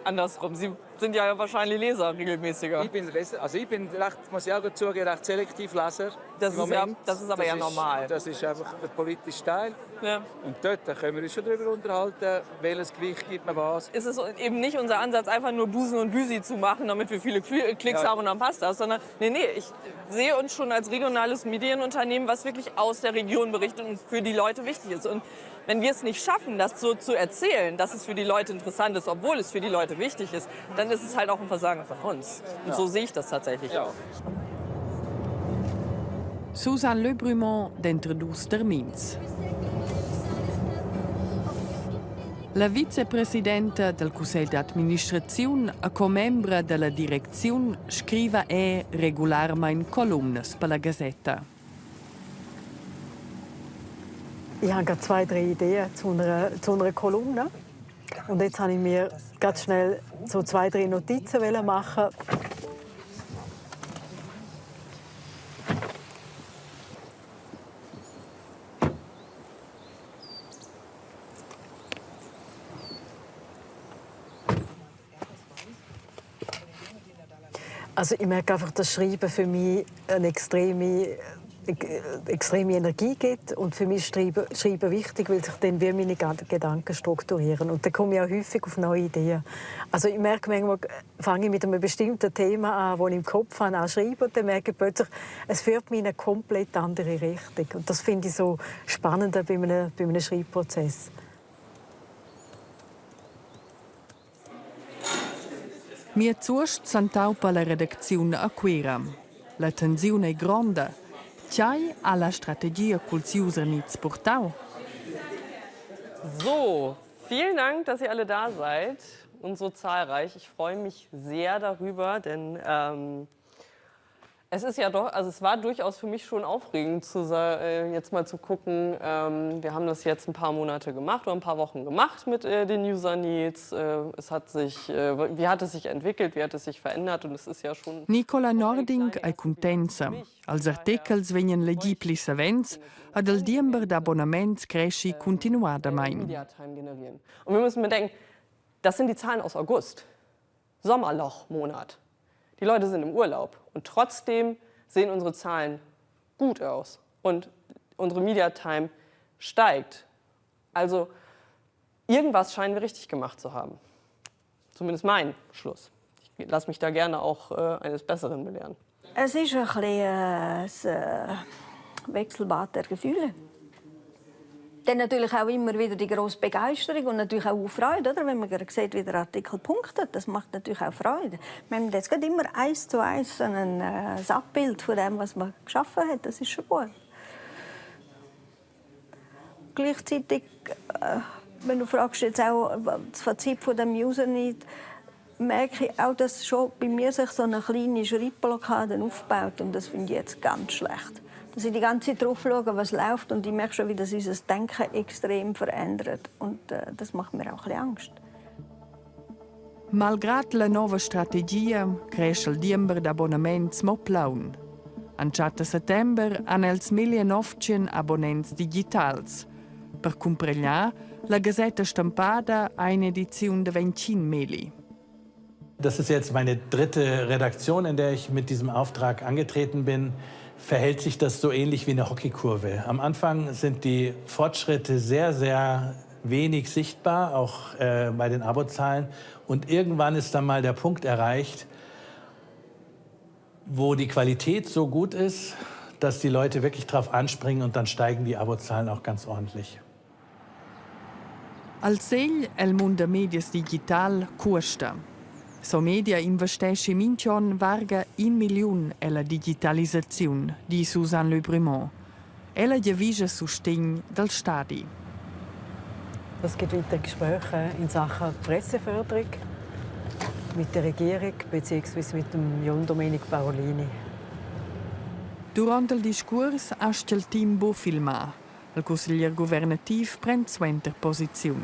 Speaker 1: Andersrum, Sie sind ja wahrscheinlich Leser regelmäßiger.
Speaker 16: Ich bin Leser, also ich bin recht, muss ich auch zugeben, recht selektiv Leser.
Speaker 1: Das ist, ja, das ist aber
Speaker 16: das
Speaker 1: ja
Speaker 16: ist,
Speaker 1: normal.
Speaker 16: Das ist einfach der politische Teil.
Speaker 1: Ja.
Speaker 16: Und dort können wir uns schon darüber unterhalten, welches Gewicht gibt man was.
Speaker 1: Es ist eben nicht unser Ansatz, einfach nur Busen und Büsi zu machen, damit wir viele Klicks
Speaker 16: Ja.
Speaker 1: haben und dann passt das, sondern nee, nee, ich sehe uns schon als regionales Medienunternehmen, was wirklich aus der Region berichtet und für die Leute wichtig ist. Und wenn wir es nicht schaffen, das so zu erzählen, dass es für die Leute interessant ist, obwohl es für die Leute wichtig ist, dann ist es halt auch ein Versagen von uns. Und
Speaker 16: Ja.
Speaker 1: so sehe ich das tatsächlich auch.
Speaker 3: Susan Le Brumont denter dus termins. La vicepresidenta del cussegl d'administraziun e commembra della direcziun scriva er regularmain columnas per la gasetta.
Speaker 7: Ich habe gerade zwei, drei Ideen zu einer, zu einer Kolumne. Und jetzt habe ich mir ganz schnell so zwei, drei Notizen machen. Also ich merke einfach, dass Schreiben für mich eine extreme, extreme Energie gibt. Und für mich ist Schreiben, Schreiben wichtig, weil sich dann wie meine Gedanken strukturieren. Und dann komme ich auch häufig auf neue Ideen. Also ich merke manchmal, fange ich mit einem bestimmten Thema an, das ich im Kopf habe, an schreiben. Und dann merke ich plötzlich, es führt mich in eine komplett andere Richtung. Und das finde ich so spannend bei einem, bei einem Schreibprozess.
Speaker 3: Miez uost s'entaupa la redacziun a Cuera. La tensiun ei gronda. Tgei ha la strategia culs user needs purtau?
Speaker 1: So, vielen Dank, dass ihr alle da seid und so zahlreich. Ich freue mich sehr darüber, denn ähm, es ist ja doch, also es war durchaus für mich schon aufregend, zu, äh, jetzt mal zu gucken. Ähm, wir haben das jetzt ein paar Monate gemacht oder ein paar Wochen gemacht mit äh, den User Needs. Äh, es hat sich, äh, wie hat es sich entwickelt, wie hat es sich verändert und es ist ja schon.
Speaker 3: Nicola Nording ei cuntenza. Els artechels vegnan legi pli savens ed il diember d'abonnaments cresci cuntinuadamein.
Speaker 1: Media Time generieren. Und wir müssen bedenken, das sind die Zahlen aus August. Sommerlochmonat. Die Leute sind im Urlaub und trotzdem sehen unsere Zahlen gut aus und unsere Media Time steigt. Also irgendwas scheinen wir richtig gemacht zu haben. Zumindest mein Schluss. Ich lasse mich da gerne auch äh, eines Besseren belehren.
Speaker 22: Es ist ein bisschen äh, ein äh, Wechselbad der Gefühle. Dann natürlich auch immer wieder die grosse Begeisterung und natürlich auch Freude, oder? wenn man sieht, wie der Artikel punktet. Das macht natürlich auch Freude. Wir haben jetzt gerade immer eins zu eins ein, äh, ein Abbild von dem, was man geschaffen hat. Das ist schon gut. Gleichzeitig, äh, wenn du fragst jetzt auch das Fazit von dem User Need, merke ich auch, dass schon bei mir sich so eine kleine Schreibblockade aufbaut und das finde ich jetzt ganz schlecht. Dass ich die ganze Zeit drauf schaue, was läuft und ich merke schon, wie das unser Denken extrem verändert und äh, das macht mir auch ein bisschen Angst.
Speaker 3: Malgrad la nova strategia crescha il diember d'abonnaments mo plaun. Entschatta settember han els 1900 abonnents digitals. Per cumpregliar la gasetta stampada ha in'ediziun da 25 meli.
Speaker 6: Das ist jetzt meine dritte Redaktion, in der ich mit diesem Auftrag angetreten bin. Verhält sich das so ähnlich wie eine Hockeykurve. Am Anfang sind die Fortschritte sehr, sehr wenig sichtbar, auch äh, bei den Abozahlen. Und irgendwann ist dann mal der Punkt erreicht, wo die Qualität so gut ist, dass die Leute wirklich drauf anspringen und dann steigen die Abozahlen auch ganz ordentlich.
Speaker 3: Al segl el mund da medias digital cuosta. Somedia investeschi mintg'onn varga in milliun ella digitalisaziun, di Susanne Le Brumont. Ella giavischa sustegn dal stadi.
Speaker 7: Es gibt weitere Gespräche in Sachen Presseförderung mit der Regierung bzw. mit dem Jon Domenic Parolini.
Speaker 3: Durant il discurs astga il team buc filmar. Il cusseglier guvernativ prend suenter posiziun.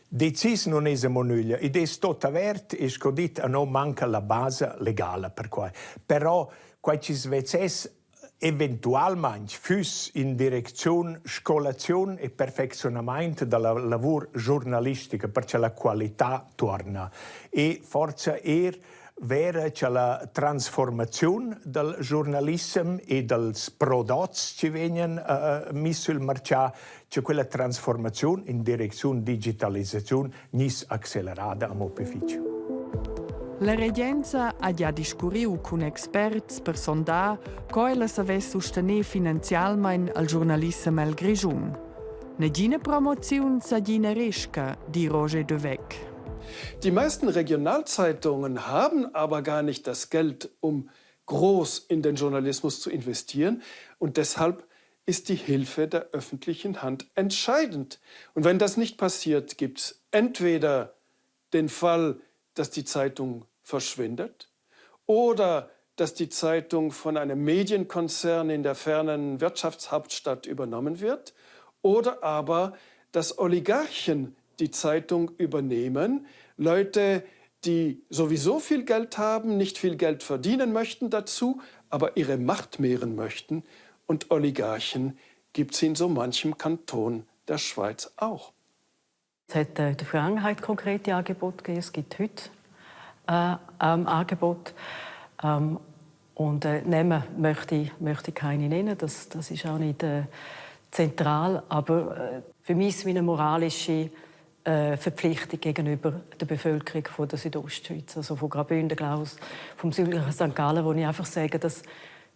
Speaker 4: Decis nun es amo nüglia. Id es tot avert e sco dit a no manca la basa legala per quai. Però quai chi's vezzess eventualmaing füss in direcziun scolaziun e perfecziunamaint da la lavur giurnalistica per cha la qualità tuorna e forsa eir vera cha la transformaziun dal giurnalissem e dals prodots chi vegnan uh, miss sül marchà, cha quella transformaziun in direcziun digitalisaziun gniss accelerada amo pü fich.
Speaker 3: La regenza ha gia discurriu cun experts per sondar co ella savess sustener finanzialmein al giurnalissem el Grischun. Negina promoziun sa gina resca, di Roger de Weck.
Speaker 2: Die meisten Regionalzeitungen haben aber gar nicht das Geld, um groß in den Journalismus zu investieren und deshalb ist die Hilfe der öffentlichen Hand entscheidend. Und wenn das nicht passiert, gibt es entweder den Fall, dass die Zeitung verschwindet oder dass die Zeitung von einem Medienkonzern in der fernen Wirtschaftshauptstadt übernommen wird oder aber, dass Oligarchen die Zeitung übernehmen, Leute, die sowieso viel Geld haben, nicht viel Geld verdienen möchten dazu, aber ihre Macht mehren möchten und Oligarchen gibt es in so manchem Kanton der Schweiz auch.
Speaker 7: Es hat äh, in der Vergangenheit konkrete Angebote gegeben. Es gibt heute äh, ähm, Angebote. Ähm, und äh, nehmen möchte ich, möchte ich keine nennen. Das, das ist auch nicht äh, zentral. Aber äh, für mich ist es eine moralische äh, Verpflichtung gegenüber der Bevölkerung von der Südostschweiz, also von Graubünden, Glarus, vom südlichen St. Gallen, wo ich einfach sage, dass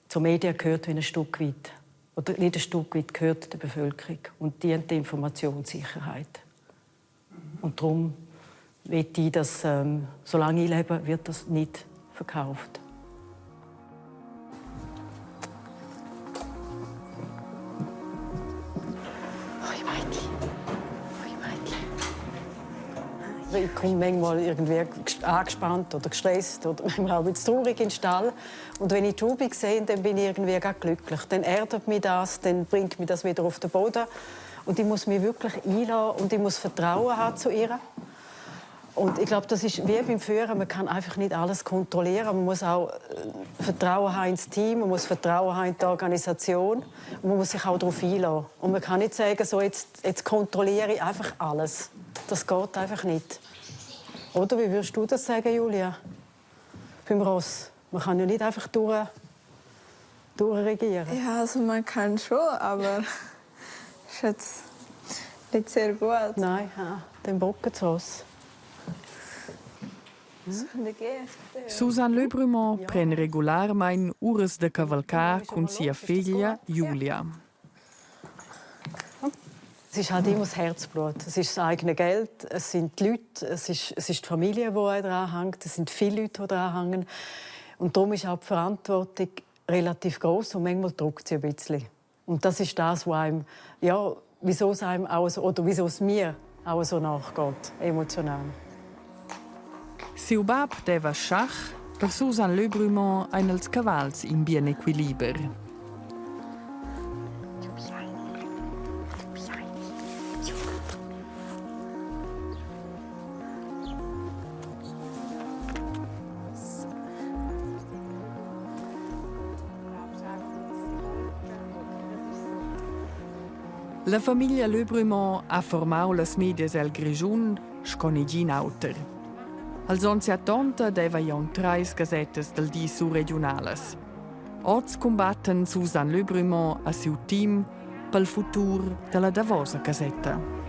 Speaker 7: zur Medien gehört wie ein Stück weit oder nicht ein Stück weit gehört der Bevölkerung und dient der Informationssicherheit. Und darum will ich, dass, ähm, solange ich lebe, wird das nicht verkauft. Ich komme manchmal irgendwie angespannt oder gestresst oder manchmal auch ein bisschen traurig in den Stall. Und wenn ich die Ruby sehe, dann bin ich irgendwie glücklich. Dann erdet mich das, dann bringt mich das wieder auf den Boden. Und ich muss mich wirklich einlassen und ich muss Vertrauen haben zu ihr. Und ich glaube, das ist wie beim Führen. Man kann einfach nicht alles kontrollieren. Man muss auch äh, Vertrauen haben ins Team, man muss Vertrauen haben in die Organisation. Und man muss sich auch darauf einlassen. Und man kann nicht sagen, so jetzt, jetzt kontrolliere ich einfach alles. Das geht einfach nicht. Oder wie würdest du das sagen, Julia? Beim Ross. Man kann ja nicht einfach durch, durchregieren.
Speaker 17: Ja, also man kann schon, aber ist jetzt nicht sehr gut.
Speaker 7: Nein, ja, dann bocken Ross.
Speaker 3: Susan Le Brumont pren regularmein uras da cavalcar cun sia feglia Julia.
Speaker 7: Es ist halt immer das Herzblut. Es ist das eigene Geld, es sind die Leute, es ist, es ist die Familie, die daran hängt, es sind viele Leute, die daran hängen. Und darum ist auch die Verantwortung relativ groß und manchmal drückt sie ein bisschen. Und das ist das, was einem, ja, wieso es einem auch so, oder wieso es mir auch so nachgeht, emotional.
Speaker 3: Siu bab deva schach, per Susan Le Brumont ein els cavals in bien equiliber. La famiglia Löbrumont ha formau las medias el Grischun sco negin auter. Als onns 70 deva ei aunc treis gasettas dal di surregiunalas. Oz cumbattan Susan Löbrumont a siu team pel futur dalla davosa gasetta.